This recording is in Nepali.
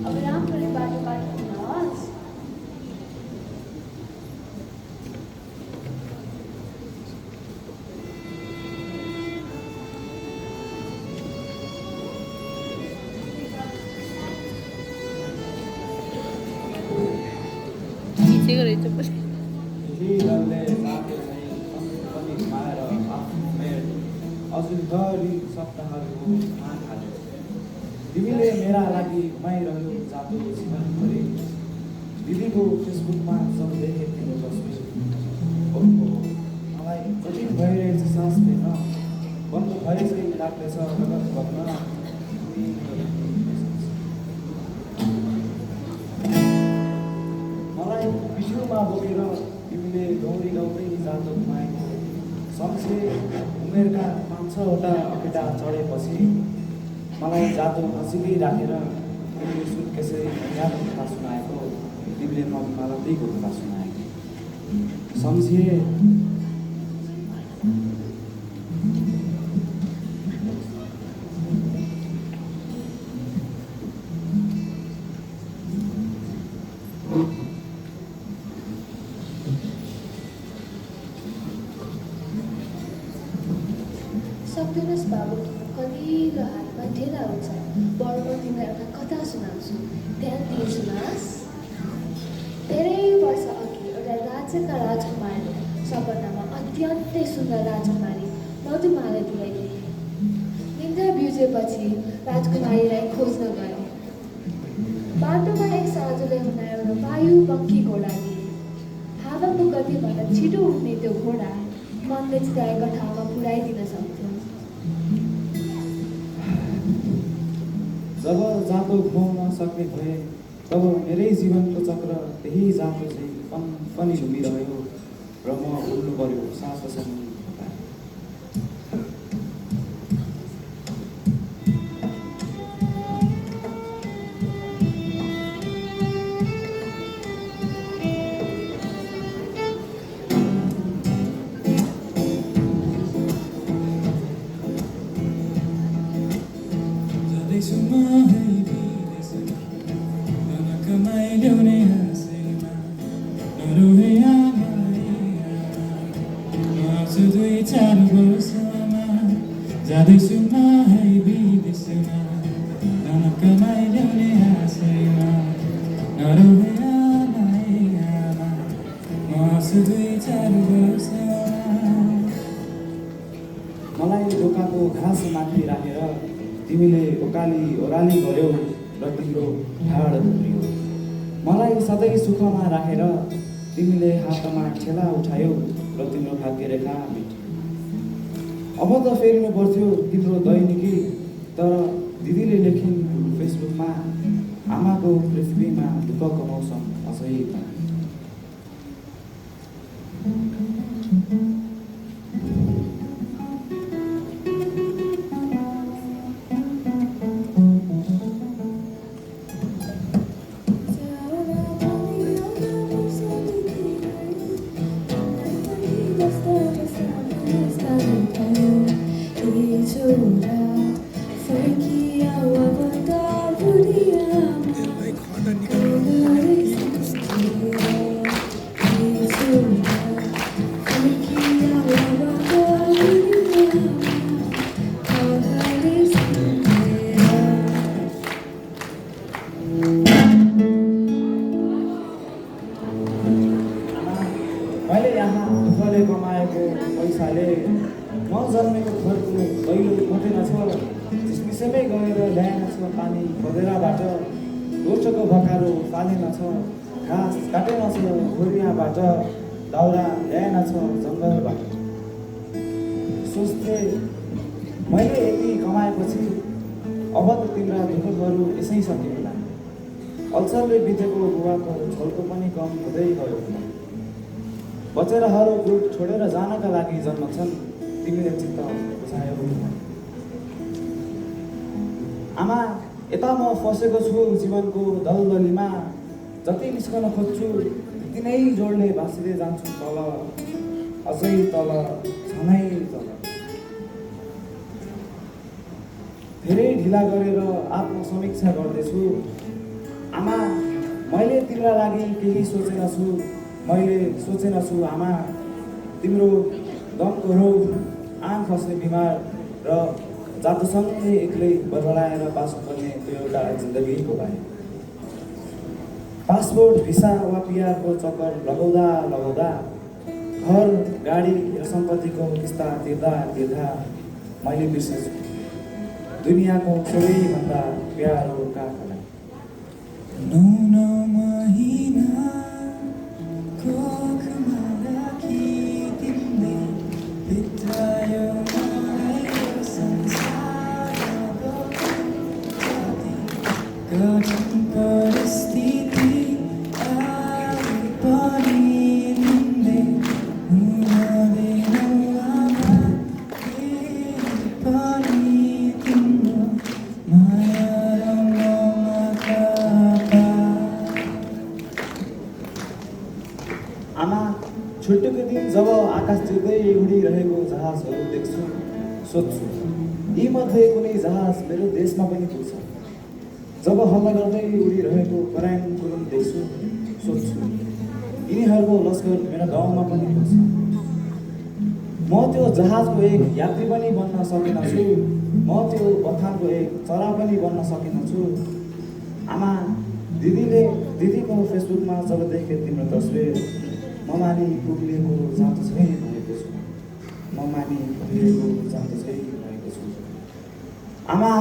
अब राम्ररी बाटो काट्नुहोस्। खिचेको रहेछ पछि अजुनभरि सप्ताहहरूको मान हाल्यो। तिमीले मेरा लागि घुमाइरह्यो जादु जीवनभरि। दिदीको फेसबुकमा जब देखेँ तिम्रो तस्बिर, ओहो मलाई कठिन भइरहेछ, सास लिन बन्द भए चाहिँ लाग्दैछ रगत बग्न। मलाई बिजुमा बोकेर तिमीले दौडी दौडी जादु घुमाएको सम्झे। उमेरका 5-6वटा केटा चढेपछि मलाई जादु हँसिली राखेर तिमीले सुत्केसरी याद कथा सुनाएको। तिमीले मालतीको कथा सुनाएको सम्झिए। सक्दैनस् बाबु, कलिलो हातमा ढेला हुन्छ। बरु म तिमीलाई एउटा कथा सुनाउँछु, ध्यान दिए सुनास्। धेरै वर्ष अघि एउटा राज्यका राजकुमारले सपनामा अत्यन्तै सुन्दर राजकुमारी मधुमालतीलाई देखे। निन्द्रा बिउजेपछि राजकुमारीलाई खोज्न गए। बाटोमा एक साधुले हुन एउटा वायु पङ्खी घोडा लिए। हावाको गतिभन्दा छिटो उड्ने त्यो घोडा मनले चिताएका ठाउँमा पुर्याइदिन सक्थ्यो। जब जादु घुमाउन सक्ने भए तब मेरै जीवनको चक्र त्यही जादु चाहिँ पनि घुमिरह्यो र म उड्नु पर्यो साससँग। जाँदैछु म है विदेशमा, धन कमाइल्याउने आशैमा। नरोहे आमा आमा, म आउँछु 2-4 वर्षमा। मलाई ढोकाको घाँस माथि राखेर तिमीले ओकाली ओह्राली गर्यौ र तिम्रो ढाड उब्रियो। मलाई सधैँ सुखमा राखेर तिमीले हातमा ठेला उठायौ र तिम्रो भाग्यरेखा मेट्यो। अब त फेर्नु पर्थ्यो तिम्रो दैनिकी, तर दिदीले लेखिन् फेसबुकमा, आमाको पृथ्वीमा दुःख कमाउँछन् अझै पनि। मैले यहाँ दुःखले कमाएको पैसाले म जन्मेको घरको दैलो खोटेन छ। चिसमिसैमै गएर ल्याएन छ पानी बदेराबाट। गोठको भकारो पालेन छ, घाँस काटेन छ खोरियाबाट। दाउरा ल्याएन छ जङ्गलबाट। सोच्थे मैले यति कमाएपछि अब त तिम्रा दुःखहरू यसै सकिएला। अल्सरले बितेको बुवाको झोलको पनि कम हुँदै गयो। बचेराहरू ग्रुप छोडेर जानका लागि जन्मन्छन्, तिमीले चित्त बुझायौ। आमा, यता म फसेको छु जीवनको दलदलीमा, जति निस्कन खोज्छु त्यति नै जोडले भाँसिँदै जान्छु तल, अझै तल, झनै तल। धेरै ढिला गरेर आत्मसमीक्षा गर्दैछु। आमा, मैले तिम्रा लागि केही सोचेन छु, मैले सोचेन छु आमा। तिम्रो दमको रोग, आँख खस्ने बिमार र जातोसँगै एक्लै बदलाएर बाँच्नुपर्ने त्यो एउटा जिन्दगीको बारे। पासपोर्ट, भिसा वा पिआरको चक्कर लगाउँदा लगाउँदा घर, गाडी र सम्पत्तिको किस्ता तिर्दा तिर्दा मैले बिर्सेछु दुनियाँको सबैभन्दा प्यारो काखलाई। 9 महिना कोखमा राखी तिमीले बितायो मलाई यो संसारको जति कठिन परिस्थिति आए पनि तिमीले हुँदैनौ आमा, केही पनि तिम्रो माया र ममता। आमा, छुट्टीको दिन जब आकाश चिर्दै उडिरहेको जहाजहरू देख्छु, सोध्छु यीमध्ये कुनै जहाज मेरो देशमा पनि पुग्छ। जब हल्ला गर्दै उडिरहेको कराइन कुरुम देख्छु, सोध्छु यिनीहरूको लस्कर मेरो गाउँमा पनि पुग्छ। म त्यो जहाजको एक यात्री पनि बन्न सकेनछु, म त्यो बथानको एक चरा पनि बन्न सकेनछु। आमा, दिदीको फेसबुकमा जब देखेँ तिम्रो तस्विर, म मानि पुग्लिएको जाँतो चाहिँ भएको छु, म मानि पुग्लिएको जाँतो चाहिँ भएको छु। आमा,